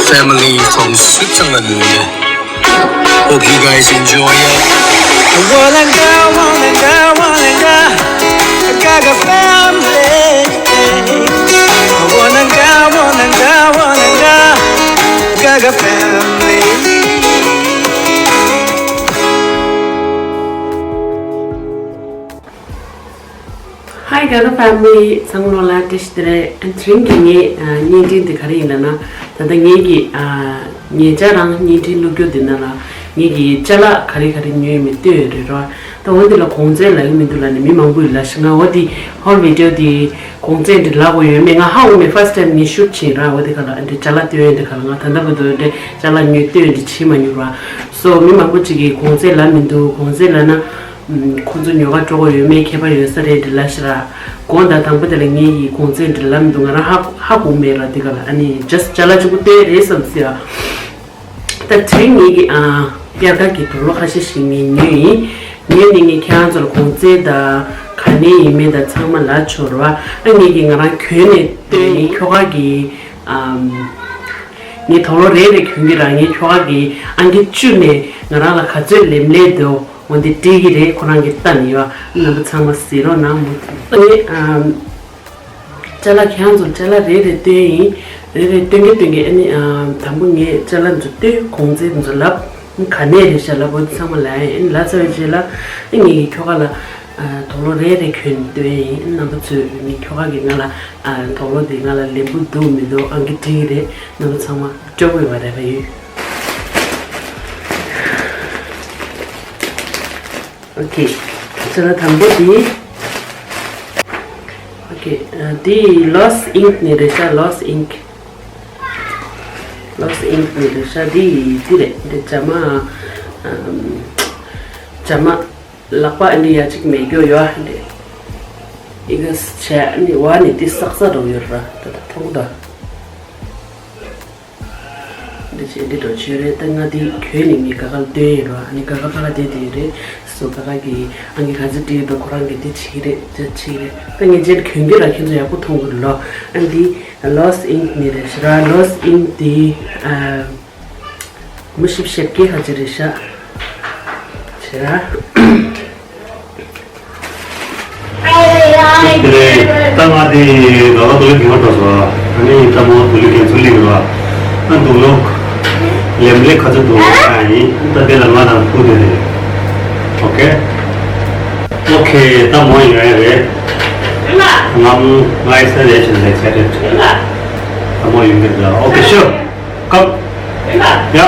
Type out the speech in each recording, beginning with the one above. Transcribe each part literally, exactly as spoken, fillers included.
Family from Switzerland. Hope you guys enjoy it. Wananga, wananga, wananga. I got a family. Wananga, wananga, wananga. Got a family. Hi Gaga family, ཚང་མ་ལ་བཀྲ་ཤིས་བདེ་ལེགས། དེ་རིང་གི་ངའི་བརྙན་འཕྲིན་དེ་ག་རེ་ཡིན་ལབ་ན། ད་ལྟ་ངེད་ཀྱི་ཉེ་ཆར་རང་བརྙན་འཕྲིན་བླུགས་རྒྱུ་དེ་ནང་ལ་ངེད་ཀྱི་ཅ་ལག་ག་རེ་ག་རེ་ཉོས་ཡོད་མེད་སྟོན་ཡོད་རེད་ར། ད་འོ་འདི་ལ་གོང་ཚད་ལབ་ཀྱི་མི་འདུག་ལབ་ནས་མི་མང་པོ་ཡིས་ལབ་ཤག་ང་འོ་དེ་ཧོལ་video དེ་གོང་ཚད་འདི་ལབ་དགོས་ཡོད་མེད་ང་ཧ་གོ་མེད། first time ངས་shoot བྱས་ར། འོ་དེ་ག་ལ་འདི་ཅ་ལག་སྟོན་ཡོད་འདི་ག་ལ་ང་ད་ལྟ་བར་དུ་འདི་ཅ་ལག་ཉོས་སྟོན་འདི་བྱས་མ་མྱོང་ར། སོ་མི་མང་པོ་ཅིག་གིས་གོང་ཚད་ལབ་མི་འདུག་གོང་ཚད་ལབ་ན། ཁོང་ཚོ་ཉོ་ག་འགྲོ་དགོས་ཡོད་མེད་ཁྱད་པར་ཡོད་ས་རེད་འདྲི་ལབ་ཤི་ར། དགོངས་དག་དང་པོ་དེ་ལ་ངས་ཡི་གོང་ཚད་འདྲི་ལབ་མི་འདུག་ང་རང་ཧ་ཧ་གོ་མེད་ར། དེ་ག་ལ་ཨ་ནི་just ཅ་ལག་གཅིག་པུ་སྟོན་རེད་བསམ་སི་ཨ། ད་དེ་རིང་ངས་ཀྱི་ཨ་དབྱར་ཁ་གི་དུག་ལོག་ཁ་ཤས་ཤིག་ངས་ཉོས་ཡིན། ཉོས་ནས་ངས་ཁྱེད་རང་ཚོ་ལ་གོང་ཚད་དང་ག་ནས་ཡིན་མིན་དང་ཚང་མ་ལབ་ཆོག་ར། ཨ་ངས་ཀྱི་ང་རང་གྱོན་ནས་སྟོན་ཡིན། ཁྱོ་ག་གི་ཨམ། ངས་དུག་ལོག་རེ་རེ་གྱོན་གྱི་ར། ངས་ཁྱོ་ག་གི་ཨང་ཀི་བཅུ་ནས་ང་རང་ལ་ག་ཚོད་ལེམ་ལེ་འདུག་འོ་འདི་སྤྲད་ཀྱི་རེད། ཁོ་རང་གིས་ལྟ་ནས་ཡོད། རྣམ་པ་ཚང་མ་གཟིགས་རོགས་གནང་མོ། ཨ་ནི་ཨམ། ཅ་ལག་ཁྱེད་རང་ཚོར་ཅ་ལག་རེ་རེ་སྟོན་ཡིན། རེ་རེ་སྟོན་གྱི་སྟོན་གྱི་ཨ་ནི་ཨམ། དང་པོ་ངས་ཅ་ལག་ཚོ་སྟོན། གོང་ཚད་ཚོ་ལབ། ག་ནས་རེད་ཤག་ལབ། འོ་འདི་ཚང་མ་ལབ་ཡིན། ལབ་ཚར་བའི་རྗེས་ལ་ཨ་ངས་ཀྱི་ཁྱོ་ག་ལ་ཨ་དུག་ལོག་རེ་རེ་གྱོན་སྟོན་ཡིན། རྣམ་པ་ཚོས་ངའི་ཁྱོ་ག་གིས་ང་ལ་ཨ་དུག་ལོག་འདི་ང་ལ་ལེམ་པོ་འདུག་མི་འདུག་ཨང་ཀི་སྤྲད་ཀྱི་རེད། རྣམ་པ་ཚང་མ་སྤྲོ་པོ་ཡོད་པ་རེ་བ་ཡོད། ཨོ་ཁེ། ཅ་ལག་དང་པོ་འདི། ཨོ་ཁེ། འདི་Lost Ink ནས་རེད་ཤག Lost Ink Lost Ink ནས་རེད་ཤག་འདི་འདི་རེད། འདི་ཇ་མ། ཨམ། ཇ་མ། ལག་པ་འདི་ཡ་གཅིག་མེད་རྒྱུ་ཡོད་འདི། ཨི་ག་བྱས་ནི་བ་ནི་འདི་སག་ས་འགྲོ་ཡོད་ར། ད་ད་མཐོང་ད། འདི་བྱས་འདི་འགྲོ་ཆོད་རེད། ད་ང་འདི་གྱོན་ནི་ངས་ག་ག་ལ་སྟོན་ཡིན་ར། ཨ་ནི་ག་ག་ཕ་ག་བསྡད་དེ་རེད། སོ་ག་ག་གི་ཨ་ནི་ག་ཚོད་སྤྲད་འདུག་ཁོ་རང་གི་འདི་བྱེད་རེད། འདི་བྱེད་རེད། ད་ངས་རྗེས་གྱོན་གྱི་ར། ཁྱེད་ཚོ་ཡག་པོ་མཐོང་གི་རེད་ལོ། ཨ་འདི་Lost Ink ནི་རེད་ཤག་ར། Lost Ink འདི་ཨ། མི་ཞིབ་ཞིབ་ཀྱི་ཧ་ཅི་རེད་ཤག་ཆེ་ར། དེ་རེད། ད་ང་དེ་ང་ལ་དུག་ལོག་གྱོན་པ་འགྲོ་སོང་། ཨ་ནི་ད་མོ་དུག་ལོག་གྱོན་ཚུལ་ལིག་ར། ཨ་དུག་ལོག་ལེམ་ལེ་ག་ཚོད་འདུག་ཨ་ཡིན། ད་དེ་ལ་ང་དང་ཕུ་དེ་རེད། ཨོ་ཁེ། ཨོ་ཁེ། ད་མོ་ཡོང་ཡ་རེད། ང་ང་ཡི་ས་རེད་ཆེ་ལེ་ཚེ་རེད། ད་མོ་ཡོང་གི་རེད། ཨོ་ཁེ། ཤོ། Come. ཡ།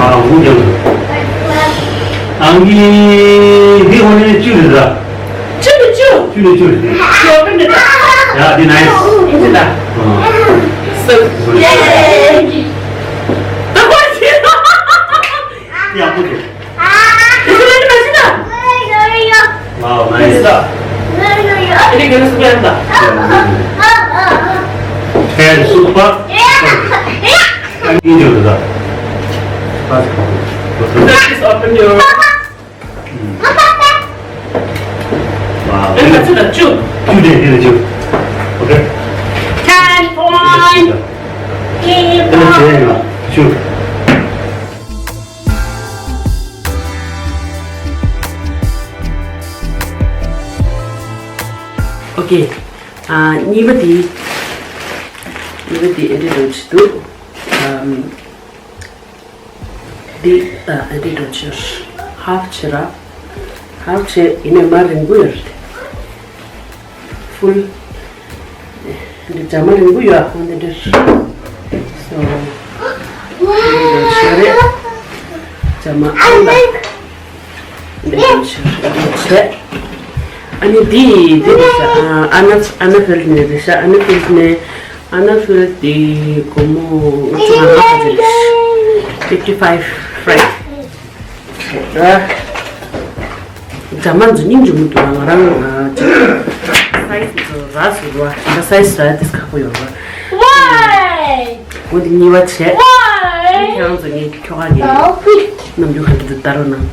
ཨ་འུ་ཀྱང་། ཨང་ཀི་འདི་འོ་ནས་བཅུ་རེད་ད། བཅུ་ནས་བཅུ། བཅུ་ནས་བཅུ་རེད། ཞོགས་པ་འདི་ད། ཡ་འདི་ནའི་སི། འདི་ད། ཨ། སུ། ཡེ། ད་གོ་ཤི། ཡག་པོ་འདུག་འདི་ཚོ་ལ་འདི་མ་ཤི་ད། Wow, nice. འདི་ད། འདི་ག་ནས་སུ་ཡང་ད། Hair super. ཨ་ནི་འདི་ད། Just open your Wow. ཨ་ནི་ང་ཚོ་ལ་བཅུ། བཅུ་དེ་དེ་ལ་བཅུ། Okay. Ten point. དེ་ལ་བཅུ་ཡིན་ལ་བཅུ། Okay. ཨ་གཉིས་པ་དེ། གཉིས་པ་དེ་ཨེ་འདྲ་འདྲ་ཅིག་འདུག་ཨམ། འདི་ད་ཨ་འདི་འགྲོ་ཕྱིར་ཧབ་བྱེད་ར། ཧབ་བྱེད་ཡིན་ནས་མ་རིང་པོ་ཡོད་རེད། ཧྥུལ། འདི་ཇ་མ་རིང་པོ་ཡོད། ཨ་འདི་འདྲ། སོ། འདི་འགྲོ་ཕྱིར་རེད། ཇ་མ་ཨ་ལ། འདི་འདྲ་ཕྱིར་འདི་བྱས། ཨ་ནི་འདི་འདི་རེད་ཤག་ཨ་ཨ་ན་ཨ་ན་ཧྥིལ་ནས་རེད་ཤག་ཨ་ན་ཧྥིལ་ནས། ཨ་ན་ཧྥིལ་དེ་སྒོར་མོ་ལྔ་བཅུ་ང་ལྔ་ཧ་ཅི་རེད། Fifty five franc། ཇ་མ་ཚོ་སྙིང་རྗེ་མོ་འདུག་ང་རང་ཅིག་སའི་ཛི་ཚོ་རག་སོང་ར། ད་སའི་ཛི་རག་དེ་ཁག་པོ་ཡོད་ར། ཝའི། འོ་དེ་གཉིས་པ་བྱས། ཝའི། ཁྱེད་རང་ཚོ་ངའི་ ཁྱོ་ག་གི་རྣམ་འགྱུར་ག་འདྲ་འདུག་ལྟ་རོགས་གནང་།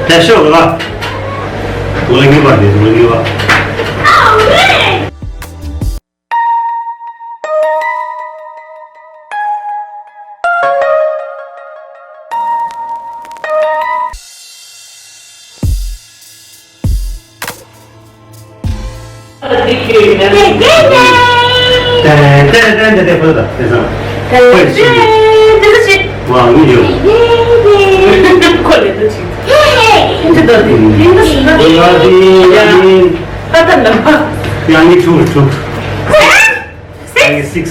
དེ་ཤོག་ལ། ལོ་ལ་ངེས་པ་འདི་ལོ་ངེས་པ། Six.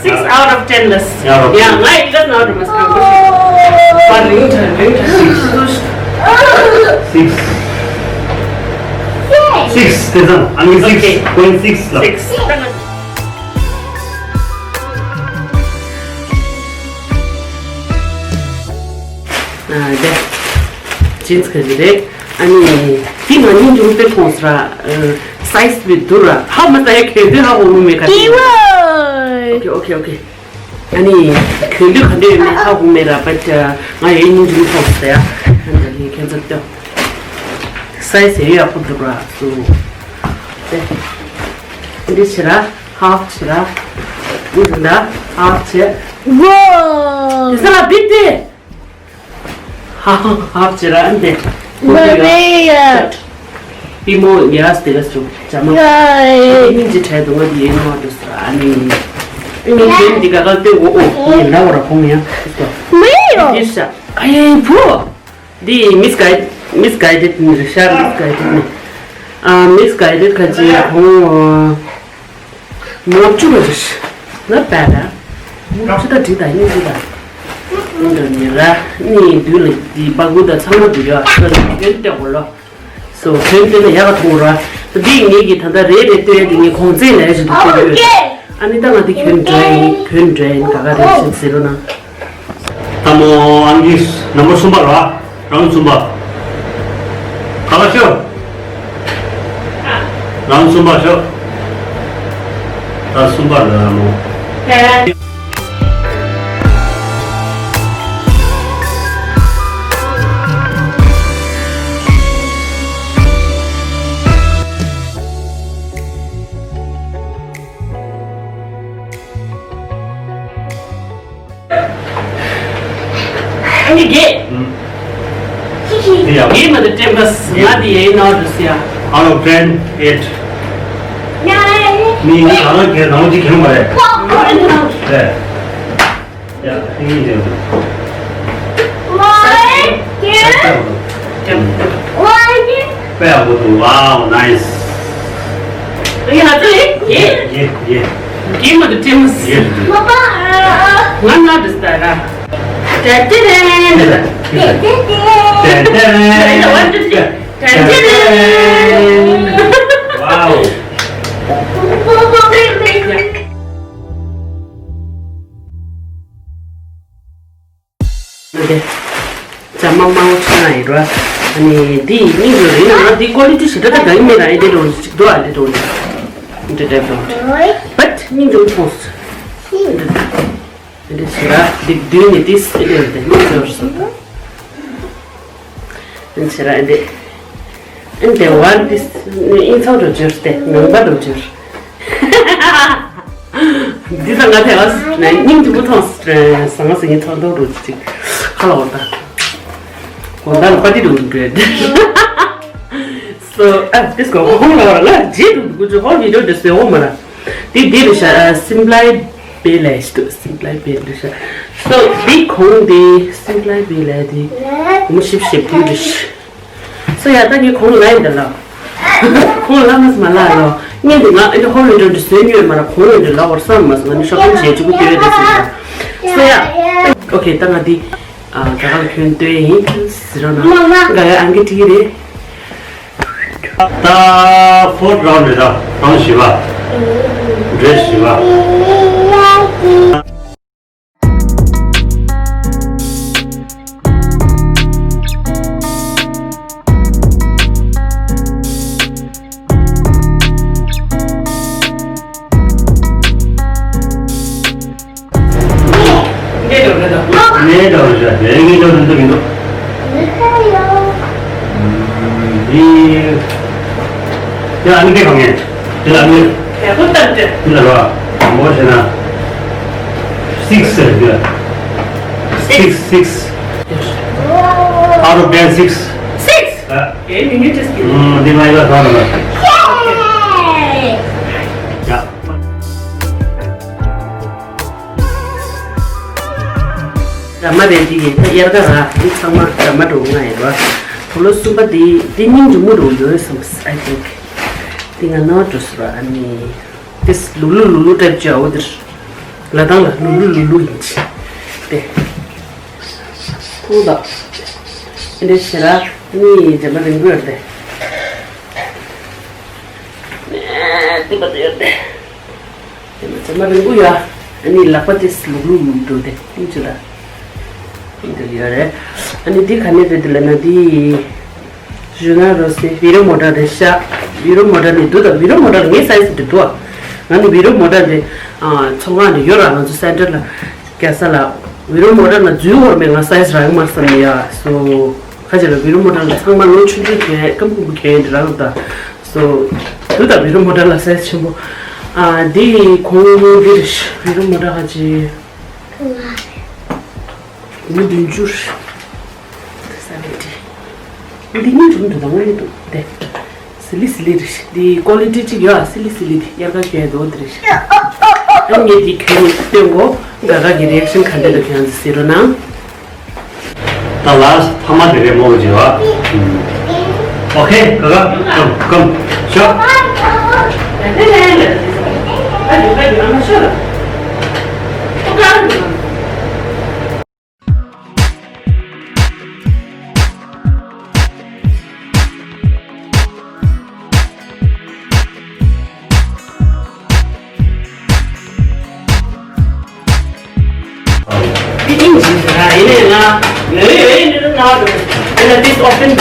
Six out of ten ལ། ཡ་རོ། ཡ་ང་ཡི་ལ་ནོར་མ་སང་གོ། པར་རིང་ཐལ་རིང་ཐལ། Six. Six དེ་ཙམ། I mean six point six ལ། Six. ཨ་དེ་ཇིན་སི་ག་ཅི་རེད། ཨ་ནི་དེ་ང་སྙིང་རྗེ་པོ་དཔེ་མཐོང་སོང་ར། སའི་ཛི་དཔེ་བསྡུར་ར། ཧ་མ་ས་ཡ་གྱོན་དུས་ཧ་གོ་གི་མེད་ག་ཅི། ཨོ་ཁེ་ཨོ་ཁེ་ཨོ་ཁེ། ཨ་ནི་གྱོན་དུས་ག་འདྲ་ཡོད་མེད་ཧ་གོ་གི་མེད་ར། བཊ་ང་ཡི་སྙིང་རྗེ་པོ་མཐོང་སོང་ཡ། ཨ་ནི་ད་ལི་ཁྱེད་ཚོ་ལྟོས། སའི་ཛི་ཡག་པོ་འདུག་ར་སུ། དེ་འདི་བྱེད་ར། ཧབ་བྱེད་ར། འདི་འདྲ་ཧབ་བྱེད། ཝོ། དེ་ས་ལ་བིད་དེ། ཧ་ཧ་ཧ་ཅི་ར་འདི། མ་རེད་ཡ། པི་མོ་ཡ་སྟེ་ག་སུ་ཇ་མ། ཡ། སྙིང་རྗེ་བྲལ་འདུག་ང་འདི་ཡིན་མ་འདུག་ས་ཨ་ནི། ཨ་ནི་ཁྱོད་འདི་ག་ག་ལྟོས་འོ་འོ་ཡིན་ལ་བ་ར་ཁོང་ཡ། མི་ཡོ། འདི་ཤ་ཨ་ཡེ་བུ། འདི་མིས་གའི་མིས་གའི་ཌེད་ནི་རེད་ཤ། མིས་གའི་ཌེད་ནི། ཨ་མིས་གའི་ཌེད་ཁ་ཅིག་ཁོང་། ནོར་བཅུ་རེད། Not bad ཨ། ནོར་བཅུ་ད་འགྲིག་ད་སྙིང་རྗེ་ད། སྙིང་རྗེ་ནི་ར་ནི་དུས་ལ་འདི་སྤག་གུ་ད་ཚང་མ་འདུག་ཡ་ས་ལ་གྱོན་སྟེ་འོ་ལོ། སོ་གྱོན་སྟེ་ན་ཡག་ག་མཐོང་ར། འདི་ངེད་ཀྱི་ད་ལྟ་རེ་རེ་ལྟོས་ཡ་འདི་ངས་གོང་ཚད་ལས་ཞིག་འདུག་སྟོན་གྱི་ཡོད། ཨ་ནི་ད་ང་འདི་གྱོན་འགྲོ་ཡིན་གྱོན་འགྲོ་ཡིན་ག་ག་རེ་ཞིག་ཟེར་རོ་ན། ད་མོ་ཨང་ཀིས་ནམ་བར་གསུམ་པ་ར། རང་གསུམ་པ། ག་པར་ཤོག་རང་གསུམ་པ་ཤོག་ད་གསུམ་པ་ར་མོ། ཨ་ནི་དགེ། ཨུམ། དེ་ཡག་པོ། དགེ་མ་དེ་དྲན་པ་ང་དེ་ཡའི་ནང་དུ་ཟེར་ཡ། Out of ten, eight. ནི་ནི་གང་ལ་གེ་རང་གཅིག་གེ་མ་རེད། ཨ་ནི་ནང་དུ། རེད། ཡ་ཨ་ནི་དེ། དེ། དེ། དཔེ་ཡག་པོ་འདུག Wow, nice. ཡ་ཧ་ཏུ་ལེ། ཡེ། ཡེ་ཡེ། གི་མ་དུ་ཏིམ་སི། ཡེ། ང་ན་དུ་སྟ་ར། ཏེ་ཏེ་རེ། ཏེ་ཏེ་རེ། ཏེ་ཏེ་རེ། One, two, three. ཏེ་ཏེ་རེ། Wow. འདི། ཇ་མ་མང་པོ་ཆགས་ཡིན་ར། ཨ་ནི་འདི་ཡིན་རེད་ན་ང་འདི་ཀོ་ལི་ཊི་ཞེ་དྲག་ད་གང་ཡིན་མེད་ར། ཨེ་འདི་འགྲོ་ཅིག་འདུག་ཨ་འདི་འགྲོ་ཅིག་འདི་འདྲ་འགྲོ་ཅིག་བཊ་སྙིང་རྗེ་མཐོང་སོང་། འདི་འདི་ཞེ་ར་འདི་བདུན་ནི་འདི་སེ་འདི་འདི་སྙིང་རྗེ་སོང་། འདི་ཞེ་ར་ཨེ་འདི་ཨེ་འདི་བ་འདི་ཨིན་ཚང་འགྲོ་འབྱོར་ཏེ་ནང་པ་འགྲོ་འབྱོར། འདི་ད་ང་ཐེ་བ་སྙིང་རྗེ་པོ་མཐོང་། ཟང་ཟིང་ངི་ཚོར་མདོག་འགྲོ་ཅིག་ཁ་ལ་འོ་ད། གོ་ད་ལ་པ་ཏི་འགྲོ་འགྲོ། So ཨ་this go ཧོང་ལ་བ་ལ་ཇི་འགྲོ་འགྲོ་ཅིག་ཧོང་བི་ཌིའོ་འདི་སེ་འོ་མ་ལ། འདི་འདི་རེད་ཤག་སིམ་པ་ལའི་པེ་ལ་ཞིག་འདུག་སིམ་པ་ལའི་པེ་རེད་ཤག So འདི་གོང་འདི་སིམ་པ་ལའི་པེ་ལ་འདི་མུ་ཤིབ་ཤིབ་འདི་རེད་ཤག་སོ་ཡ་ད་ངས་གོང་ལ་ཡིན་ད་ལ། གོང་ལ་མ་སི་མ་ལ་ལོ། ངས་འདི་ང་ཨེ་འདི་ཧོ་ལི་འགྲོ་འདི་བཟོས་ཉོས་མ་ར་གོང་ལ་འདི་ལ་བར་སང་མ་སི་ང་ནི་ཤོག་ཁམ་བྱས་ཅིག་གུ་ཏེ་བས་ད་སི་མ། སོ་ཡ། ཨོ་ཁེ་ད་ང་འདི་ཨ་ག་ག་ལ་ཁྱོད་ལྟོས་ཡིན་ཟེར་རོ་ན། ག་ཡ་ཨང་ཀི་ཏི་རེད། ད་ཕོར་རའུན་རེད་ད་རའུན་བཞི་པ། འདྲེ་བཞི་པ། འདི་འདྲ་རེད་ད། དེ་འདྲ་བ་ཞིག་དེ་ངའི་འདྲ་བ་འདི་འདུག་མི་འདུག་འདི། ཡ་ཨ་ནི་སྐད་གང་ངས། དེ་ལ་ཨ་ནི། ཡག་པོ་བཏང་སྟེ། འདི་ལ་ར། དང་པོ་བྱས་ན། six ཟེར་འདི་ལ། six six out of ten six. Six. ཨ། ཨེ་མི་ངན་ཅེས་ཀྱི། ཨུམ། འདི་ང་ཡི་ལ་ཐང་ལ། ཡ། ཌ་ར་མ་རེད། འདི་ཡིན་ད། དབྱར་ཁ་ར། འདི་ཚང་མ་ཌ་ར་མ་འགྲོ་ང་ཡིན་ར། དུག་ལོག་གསུམ་པ་འདི། འདི་སྙིང་རྗེ་མོ་རུ་ཡོད་བསམ། I think འདི་ང་ནོར་འགྲོ་སོང་ར། ཨ་ནི་དེ་ལུག་ལུག་ལུག་ལུག་འདྲ་བྱ་འོ། འདིར་ལ་དང་ལ་ལུག་ལུག་ལུག་ལུག་ཡིན་ཅི། དེ་ཁོང་དང་འདི་བྱེད་ར། ཨ་ནི་ཌ་ར་མ་རིང་པོ་ཡོད་དེ། འདི་པ་དེ་ཡོད་དེ། དེ་ནས་ཚང་མ་རིང་པོ་ཡོད། ཨ་ནི་ལག་པ་དེ་ལུག་ལུག་ལུག་འགྲོ་དེ་སྙིང་རྗེ་ལ། སྙིང་རྗེ་ཡོད་རེད། ཨ་ནི་འདི་ག་ནས་རེད་འདི་ལབ་ན། འདི་ཇུ་ན་རོ་སེ་བི་རོ་མོ་ཊ་རེད་ཤག་བི་རོ་མོ་ཊ་ནས་འདུག་ད་བི་རོ་མོ་ཊ་ངའི་སའི་ཛི་འདི་འདུག་ང་ནི་བི་རོ་མོ་ཊ་འདི་ཚོང་ཁང་ནས་ཡོད་ར། ང་ཚོ་སེན་ཊར་ལ་རྒྱ་ས་ལ་བི་རོ་མོ་ཊ་ན་འཛུལ་བར་མེད། ང་སའི་ཛི་རག་མ་བསམ་ཡ་སོ། ཁ་ཅིག་ལ་བི་རོ་མོ་ཊ་ལ་ཚང་མ་ལོ་ཆུང་ཆུང་གྱོན་སྐམ་ཁུ་ཁུ་གྱོན་འདི་རག་ད། སོ། དུ་ད་བི་རོ་མོ་ཊ་ལ་སའི་ཛི་ཆེན་པོ། ཨ། འདི་གོང་འདིར་བི་རོ་མོ་ཊ་ཧ་ཅི། མི་བདུན་ཅུ། ས་རེད་འདི། འདི་སྙིང་རྗེ་མོ་འདུག་ད་དངོས་གནས་འདུག་དེ། སི་ལི་སི་ལི་རེད། འདི་ཀོ་ལི་ཊི་ཅིག་ཡོད་ཨ། སི་ལི་སི་ལི་འདི་དབྱར་ཁ་གྱོན་འདུག་འདི་རེད། ཨ་ངས་འདི་གྱོན་ནས་སྟོན་གོ། དགའ་དགའ་གི་རི་ཨེག་ཤན་ག་འདྲ་འདུག་ཁྱེད་རང་ཚོ་གཟིགས་རོགས་གནང་། ད་ལ་ཐ་མ་དེ་རེད་མོ་བྱེད་བ། ཨོ་ཁེ། ག་ག་ཀམ་ཀམ་ཤོ། This open.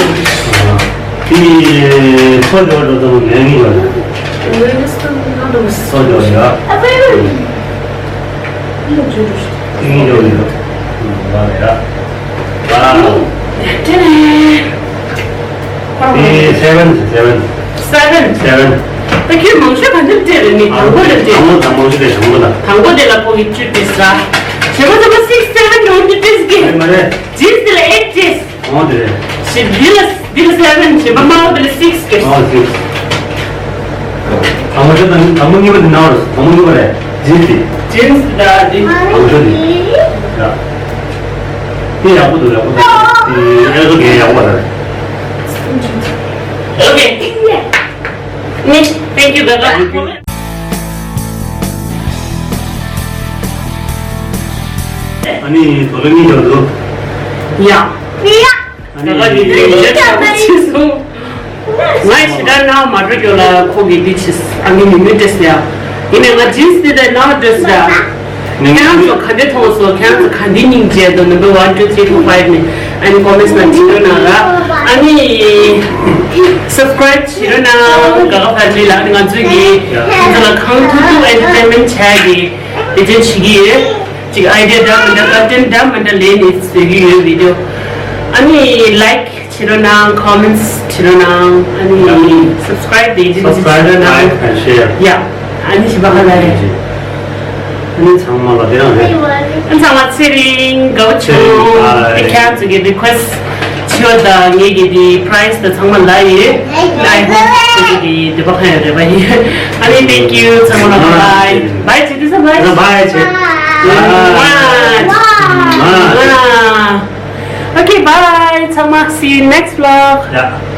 Seven, seven. Seven. Seven. ད་ཁྱོད་མང་ཤོས་ག་འདྲ་སྤྲད་རེད། ནི་དང་པོ་ལ་སྤྲད། དང་པོ་དང་པོ་ཞིག་རེད། དང་པོ་ལ། དང་པོ་དེ་ལ་ཕོ་གི་བཅུ་སྤྲད་ས། གཞན་པ་ཚང་མ་six seven འགྲོ་འདི་སྤྲད་ཀྱི། རེད་མ་རེད། ཇིན་སི་དེ་ལ་eight སྤྲད། ཨོ་དེ་རེད། ཞེ་འདི་ལ་འདི་ལ་seven གཞན་པ་དམར་པོ་དེ་ལ་six སྤྲད། ཨོ་six། དང་པོ་དང་དང་པོ་གཉིས་པ་དེ་ནང་རེད། དང་པོ་གཉིས་པ་རེད། ཇིན་སི་དེ། ཇིན་སི་དང་འདི། དང་པོ་དེ། ཡ། དེ་ཡག་པོ་འདུག་ཡག་པོ་འདུག་དེ་ཨེ་ཟོ་གས་ཡག་པོ་རེད། Okay. Thank you, Gaga. ཨ་ནི་དོ་རེ་མི་ཡོད་འདུག་ཡ། ཡ། ཨ་ནི་Gaga ཡིན་དུས་ཡོད་ཀྱང་མ་ཤེས་སོང་། ང་ཞེ་དྲག་ནང་མ་འགྲོ་རྒྱུ་ལ་ཁོ་གིས་འདི་བྱས། ཨ་ནི་མི་མི་སྤྲད་ཟེར་ཡ། ཡིན་ནའི་ང་ཇིན་སི་འདི་དང་ནང་སྤྲད་ཟེར་ཡ། ཁྱེད་རང་ཚོ་ག་འདྲ་མཐོང་སོང་། ཁྱེད་རང་ཚོ་ག་འདྲ་སྙིང་རྗེ་འདུག number one two three four five ནས་ཨ་ནི་ཀོ་མེན་ཊི་ནང་བྲིས་རོགས་གནང་ར། ཨ་ནི་སབ་སི་ཀ་རེབ་བྱེད་རོགས་གནང་། ག་ག་ཕ་ཇི་ལ། ཨ་ནི་ང་ཚོའི་གི་ཁྱེད་ཚོ་ལ་གང་ཐུབ་ཐུབ་ཨེན་ཊར་ཊེན་མེན་ཊི་བྱ་གི་དེ་ཚོ་བྱེད་ཀྱི་ཡོད། ཅིག་ཨའི་ཌི་ཡ་འདྲ་མི་འདྲ་ཀོན་ཊེན་ཊི་འདྲ་མི་འདྲ་ལེན་ནས་བཟོ་གི་ཡོད་བི་ཌི་ཡོ། ཨ་ནི་ལའིཀ་བྱེད་རོགས་གནང་། ཀོ་མེན་ཊི་བྱེད་རོགས་གནང་། ཨ་ནི་སབ་སི་ཀ་རེབ་དེ་ཚོ་བྱེད་རོགས་གནང་། Subscribe, like and share. ཡ། ཨ་ནི་ཞིམ་པ་ཁ་ལ་རེད། ཨ་ནི་ཚང་མ་ལ་དེ་རང་རེད། ཨ་ནི་ཚང་མ་ཚེ་རིང་དགའ་བོ་བྱུང་། ཚེ་རིང་། ཨ་ཁྱེད་ཚོ་གི་རི་ཁུ་ཨེ་སི་ཊི་ཆེ་བ་དང་ངེད་ཀྱི་དེ་པ་རའི་སི་དང་ཚང་མ་ལ་ཡོད། I hope ཚེ་རིང་གི་འདོད་པ་ཁ་ཡོད་རེད་པ་ཡིན། ཨ་ནི་thank you ཚང་མ་ལ་bye bye བྱེད་དུས་ས་bye bye བྱེད། Bye. Okay, bye. ཚང་མ་see you next vlog. ཡ།